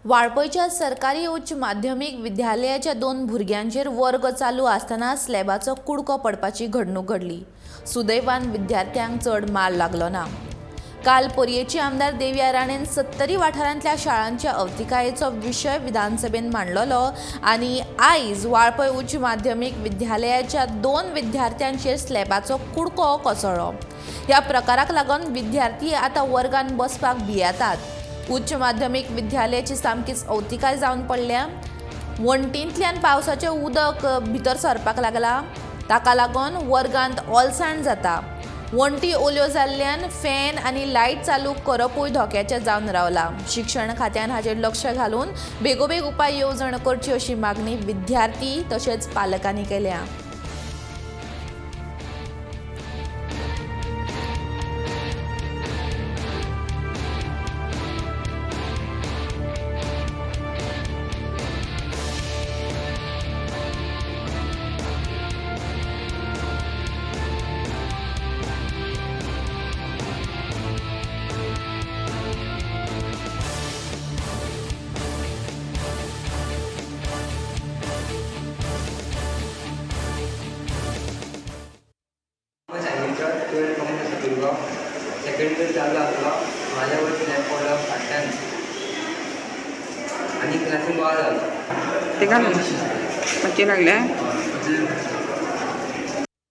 वाळपयच्या सरकारी उच्च माध्यमीक विद्यालयाच्या दोन भुरग्यांचेर वर्ग चालू आसतना स्लॅबाचो कुडको पडपाची घडणूक घडली. सुदैवान विद्यार्थ्यांक चड मार लागलो ना. काल पर्येची आमदार देविया राणेन 70 वाठारांतल्या शाळांच्या अवतिकायेचो विशय विधानसभेन मांडलेलो आनी आयज वाळपय उच्च माध्यमीक विद्यालयाच्या दोन विद्यार्थ्यांचेर स्लॅबाचो कुडको कोसळ्ळो. ह्या प्रकाराक लागून विद्यार्थी आतां वर्गान बसपाक भियेतात. उच्च माध्यमीक विद्यालयाची सामकीच अवतिकाय जावन पडल्या. वण्टींतल्यान पावसाचें उदक भितर सरपाक लागला. ताका लागून वर्गांत ओलसाण जाता. वण्टी ओल्यो जाल्ल्यान फॅन आनी लायट चालू करपूय धोक्याचें जावन रावला. शिक्षण खात्यान हाचेर लक्ष घालून बेगोबेग उपाय येवजण करची अशी मागणी विद्यार्थी तशेंच पालकांनी केल्या. सांगितलं 12 कॉमर्स आसा भुरगो सेकंड इयर चालू आसलो. म्हाज्या वयर स्लॅब पडलो फाटल्यान आनी क्लासीन बोवाळ जालो. ते का मच्छी लागले.